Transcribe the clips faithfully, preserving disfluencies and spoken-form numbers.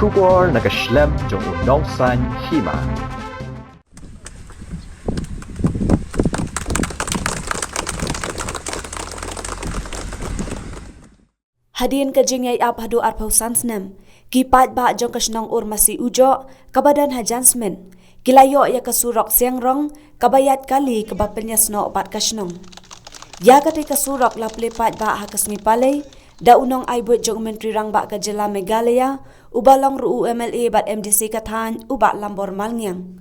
Khubor na ka shlem jong u nongsan hima. Hadien ka jingïaid ap haduh arphew san snem, ki paidbah jong ka shnong Urmasi Ujoh, kaba don ha Jaintia, ki la ïoh ïa ka surok siang rong, kaba ïaid kali kaba pynïasnoh bad ka shnong. Ïa katei ka surok la plie paidbah ha ka sngi Palei, da u nongai buit jong u Myntri Rangbah ka jylla Meghalaya, uba long ruh u M L A bad M D C ka thaiñ, u Bah Lambor Malngiang.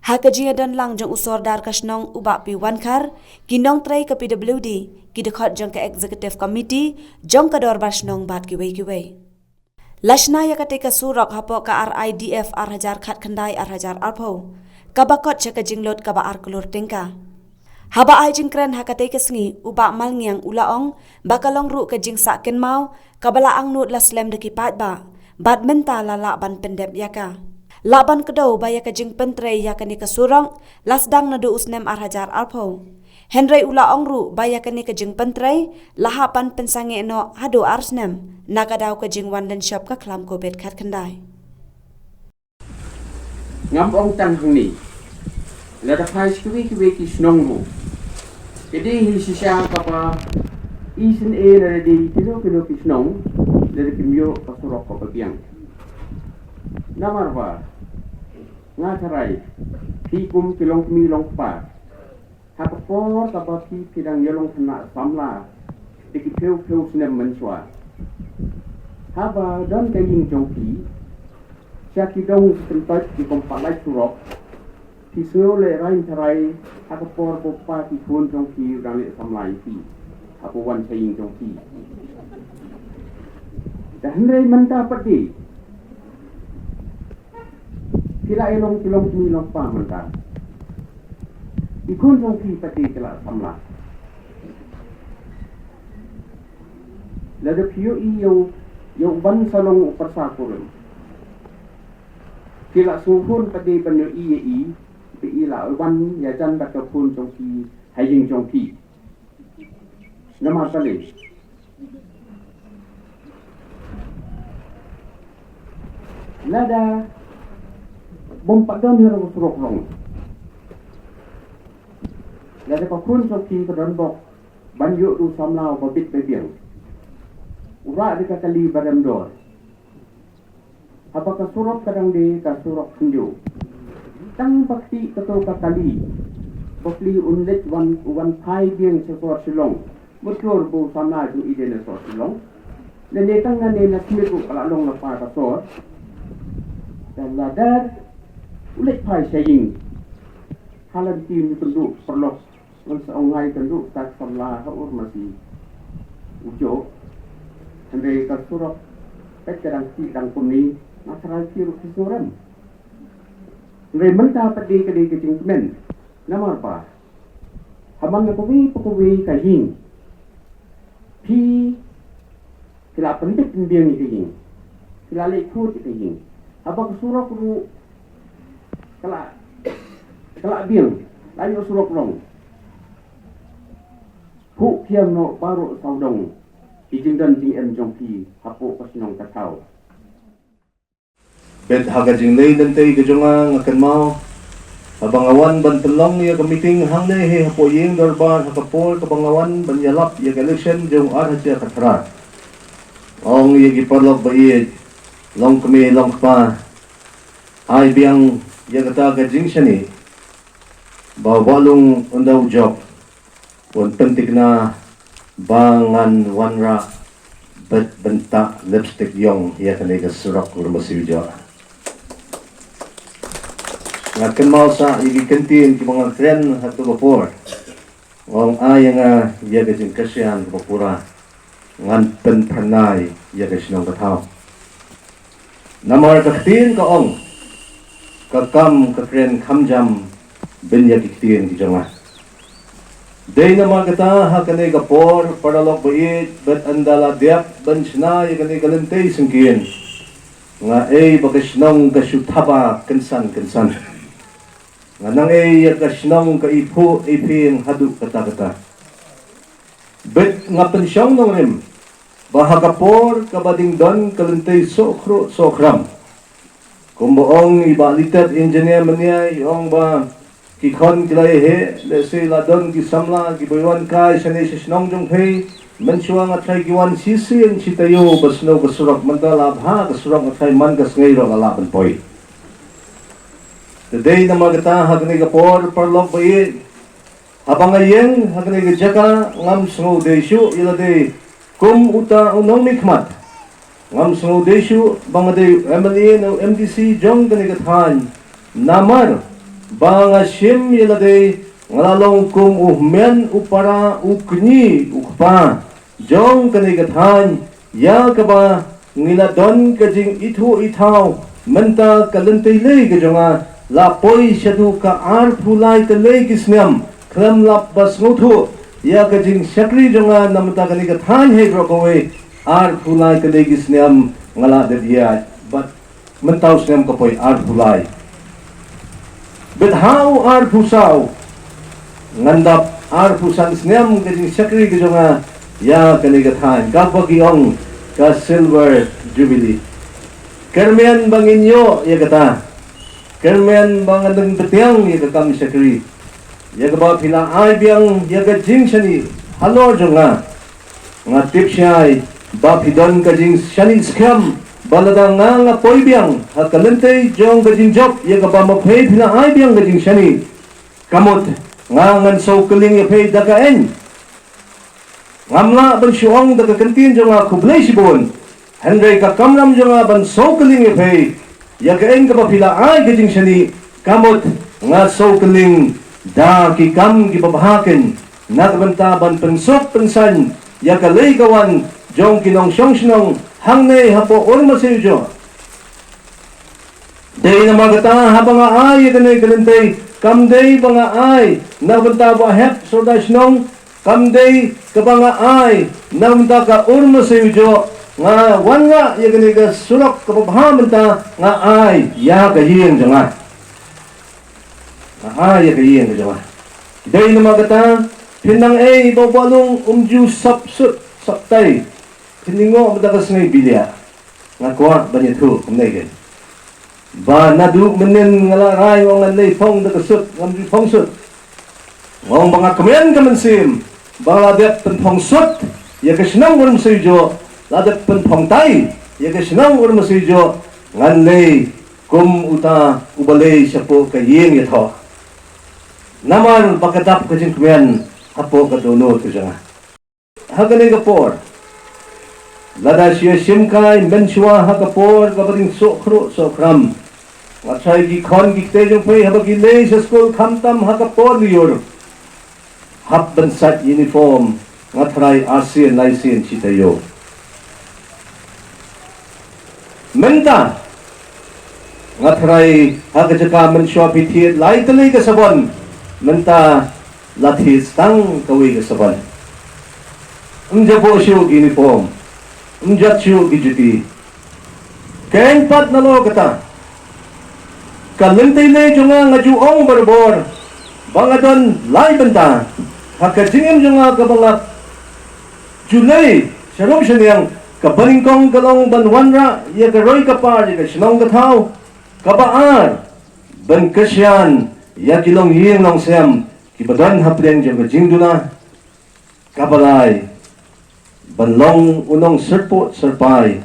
Ha ka jingïadon lang jong u Sordar ka shnong u Bah P Wankhar, ki nongtrei ka P W D, ki dkhot jong ka Executive Committee jong ka Dorbar Shnong bad kiwei kiwei. La shna ïa katei ka surok hapoh ka R I D F ar hajar khatkhyndai ar hajar arphew, kaba kot sha ka jinglut kaba ar klur tyngka. Haba ai jingkren ha katei ka sngi, u Bah Malngiang u la ong ba ka long ruh ka jingsah kynmaw kaba la angnud la slem da ki paidbah, bad mynta la lah ban pyndep ïa ka. Lah ban kdew ba ïa ka jingpyntrei ïa kane ka surok la sdang naduh u snem ar hajar arphew. Hynrei u la ong ruh ba ïa kane ka jingpyntrei la hap ban pynsangeh noh haduh ar snem, na ka daw ka jingwan lynshop ka khlam Covid khatkhyndai. Ngam ong tang hangne, lada phai sha kiwei kiwei ki shnong ruh, ka dei hi shisha kaba isynei lada dei kino kino ki shnong, lada kim ïoh ka surok kaba biang. Namar ba nga tharai phi kum ki longkmie longkpa, ha ka por kaba phi phi dang ïalong khynnah samla, te ki phew phew snem mynshuwa, haba don ka ïing jong phi, sha ki dong ki kyntoit ki kong palat surok, phi sngew lehrain tharai ha ka por ba u kpa ki khun jong phi u dang leh samla ïa phi, haba wan sha ïing jong phi. Te hynrei mynta pat de phi la ïalong ki longkmie longkpa mynta. Ki khun jong phi pat de ki la samla. Lada phi ïohi ïa u, ïa u ban sa long u pyrsa kurim, phi la sngewhun pat de ban ïohi ïa i, ba i la wan ïajan bad ka khun jong phi ha ïing jong phi. Namar balei? Lada bym pat don hi ruh ka surok rong, lada ka khun jong phi ka don bok ban ïoh da u samla uba bit ba biang, u rah da ka kali ba rem dor. Haba ka surok ka dang dei ka surok khyndiat, tang ba kti kato ka kali, ba pli un leit wan, wan phai biang sha sor Shillong. Mutdur ba u samla jong i dei na sor Shillong. Lane tang nane na Smit ruh ka la long na pa ka sor. Te lada u leit phai sha ïing, ha lynti u kynduh paralok, ngan sa ong ai kynduh ka samla ha Urmasi Ujoh. Hynrei ka surok peit ka dang kti dang kumne, nga tharai phi ruh phi sngewrem. Hynrei mynta pat de ka dei ka jingkmen. Namar ba ha man na kawei pa kawei ka ïing, phi, phi la pyndep pynbiang ïa ka ïing, phi la leh khuid ïa ka ïing. Haba ka surok ruh ka la, ka la biang, la ïoh surok rong. Phuh khiam noh baroh sawdong ki jingdon jingem jong phi hapoh ka shnong ka thaw. Bad ha ka jingleit lynti ka jong nga, nga kynmaw haba nga wan ban pynlong ïa ka meeting hangne hi hapoh ïing dorbar, ha ka por kaba nga wan ban ïalap ïa ka election jong u ar hajar khatphra. Ong ïa ki paralok ba ïeit, longkmie longkpa, ai biang ïa kata ka jingshaniah ba Wahlung Ynda U Jop un pynthikna ba ngan wanrah bad bynta lipstick ïong ïa kane ka surok Urmasi Ujoh. Nga kynmaw sa ïa ki kyntien kiba nga kren ha kato ka por. Nga ong ai ïa nga ïa ka jingkyrshan kaba pura, ngan pynphyrnai ïa ka shnong ka thaw. Namar ka ktien ka ong, ka kam ka kren kham jam ban ïa ki ktien ki jong nga. Dei namar kata ha kane ka por, paralok ba ïeit, bad ynda la dep ban shna ïa kane ka lynti syngkien, nga ei ba ka shnong ka shu thaba kynsan kynsan. Nga nang ei ïa ka shnong ka iphuh iphieng haduh katta katta. Bad nga pynshong nongrim ba ha ka por kaba dang don ka lynti sohkhruh sohkhram, Kumba ong i Bah Litet Engineer Mania, i ong ba ki khon ki la ïa heh, lehse la don ki samla kiba wan kai shane sha shnong jong phi. Mynshuwa nga tharai ki wan shisien shi taïew ba sniew ka surok, mynta la bha ka surok, nga tharai man ka sngi ruh nga lah ban poi. Te dei namar kata ha kane ka por, paralok ba ïeit, haba nga ïeng ha kane ka jaka, ngam sngewdei shuh ïa lade kum uta u nongmihkhmat. Ngam sngewdei shuh ba nga dei u M L A ne u M D C jong kane ka thaiñ. Namar ba nga shim ïa lade, nga la long kum u hynmen, u para, u kñi, u kpa jong kane ka thaiñ, ïa kaba ngi la don ka jingithuh ithaw. Mynta ka lynti lei ka jong nga la poi shaduh ka arphew lai tylli ki snem, khlem lap ba sngewthuh ïa ka jingshakri jong nga na mynta kane ka thaiñ hi baroh kawei. Arphew lai tylli ki snem nga la dep ïaid, bad mynta u snem ka poi arphew lai. Bad ha u arphew saw, ngan dap arphew san snem ka jingshakri ka jong nga ïa kane ka thaiñ, kaba ki ong ka Silver Jubilee. Kyrmen ba ngin ïoh ïa kata, kyrmen ba ngan dang btiang ïa ka kam shakri, ïa kaba phi la ai biang ïa ka jingshaniah halor jong nga. Nga tip shai ba phi don ka jingshaniah skhem ba lada nga, nga poi biang ha ka lynti jong ka jingjop ïa kaba ma phi phi la ai biang ka jingshaniah, ka mut nga ngan sngewkylliang ïa phi da ka aiñ. Ngam lah ban shu ong da ka ktien jong nga khublei shibun, hynrei ka kamram jong nga ban sngewkylliang ïa phi ïa ka aiñ kaba phi la ai ka jingshaniah, ka mut nga sngewkylliang da ki kam kiba bha kein, na ka bynta ban pynsuk pynsan ïa ka lei ka wan jong ki nongshong shnong hangne hapoh Urmasiwjoh. Dei namar kata haba nga ai ïa kane ka lynti, kam dei ba nga ai na ka bynta ba hep sordar shnong, kam dei kaba nga ai na ka bynta ka Urmasiwjoh. Nga wanrah ïa kane ka surok kaba bha mynta, nga ai ïa ka ïing jong nga. Nga ai ïa ka ïing ka jong nga. Dei namar kata, phin nang ei ba u Bah Lung um ju sap sut sap tai, phin ïoh mynta ka sngi biliah. Nga kwah ban ïathuh kumne kein, ba naduh mynnin nga la rai ong ngan leit phong da ka sut, ngam ju phong sut. Nga ong ba nga kmen ka mynsiem ba la dep pynphong sut ïa ka shnong Urmasiwjoh, la dep pynphong tai ïa ka shnong Urmasiwjoh, ngan leit kum uta uba leit shapoh ka ïing ïathoh. Namar ba ka dap ka jingkmen hapoh ka dohnud ka jong nga. Ha kane ka por, lada shu ïashim kai mynshuwa ha ka por kaba dang soh khruh soh khram, nga tharai ki khon ki kti jong phi haba ki leit sha skul khamtam ha ka por lyiur, hap ban sait uniform, nga tharai arsien laisien shi taïew. Mynta nga tharai ha ka jaka mynshuwa phi thied lai tylli ka sabon, mynta la thied tang kawei ka sabon. Ym jaboh shuh ki uniform, ym jot shuh ki juti. Keiñ pat nalor kata, ka lynti lei jong nga, nga ju ong barabor ba nga don lai bynta ha ka jingim jong nga kaba nga ju leit sharum shaniang. Kaba nyngkong ka long ban wanrah ïa ka roi ka par ïa ka shnong ka thaw. Kaba ar, ban kyrshan ïa ki longïing longsem kiba don hapdeng jong ka jingduna. Kaba lai, ban long u nongsyrpuh syrpai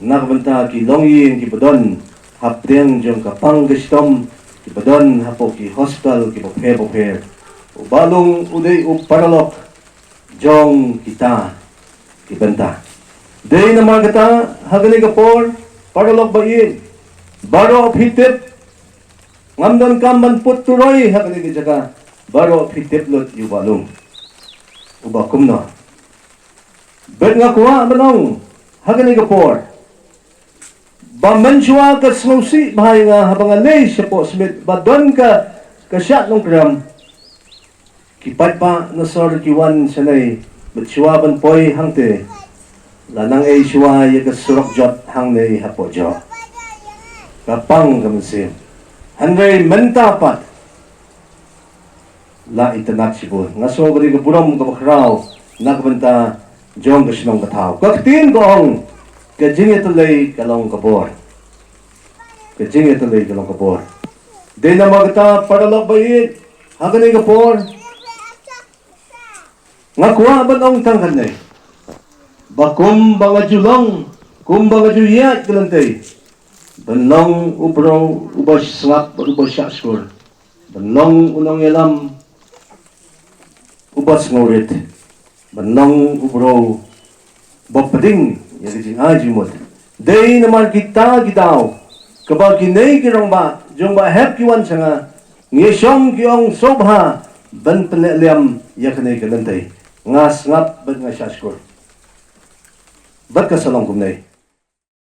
na ka bynta ki longïing kiba don hapdeng jong ka pang ka shitom, kiba don hapoh ki hospital kiba pher bapher. U Bah Lung u dei u paralok jong kita ki bynta. Dei namar kata ha kane ka por, paralok ba ïeit, baroh phi tip, ngam donkam ban put turoi ha kane ka jaka, baroh phi tip lut ïa u Bah Lung uba kumno. Bad nga kwah ban ong ha kane ka por ba mynshuwa ka sngewsih bha ïa nga haba nga leit shapoh Smit ba don ka, ka shad Nongkrem. Ki paidbah na sor ki wan shane, bad shuwa ban poi hangte, la nang ei shuwa ïa ka surok jot hangne hapoh Joh. Ka pang ka mynsiem. Hynrei mynta pat la itynnad shibun. Nga sngew ka dei ka burom kaba khraw na ka bynta jong ka shnong ka thaw. Ka ktien ka ong, ka jingïatylli ka long ka bor. ka jingïatylli ka long ka bor. Dei namar kata paralok ba ïeit, ha kane ka por nga kwah ban ong tang kane, ba kumba nga ju long, kumba nga ju ïaid ka lynti, ban long u briew uba sngap bad uba shah shkor, ban long u nongïalam uba sngewrit, ban long u briew ba pdeng ïa ka jingai jingmut. Dei namar kita ki daw kaba kine ki rangbah jong ba hep ki wan sha nga, ngi shong ki ong sngewbha ban pynlehliam ïa kane ka lynti. Nga sngap bad nga shah shkor. Bad ka sa long kumne.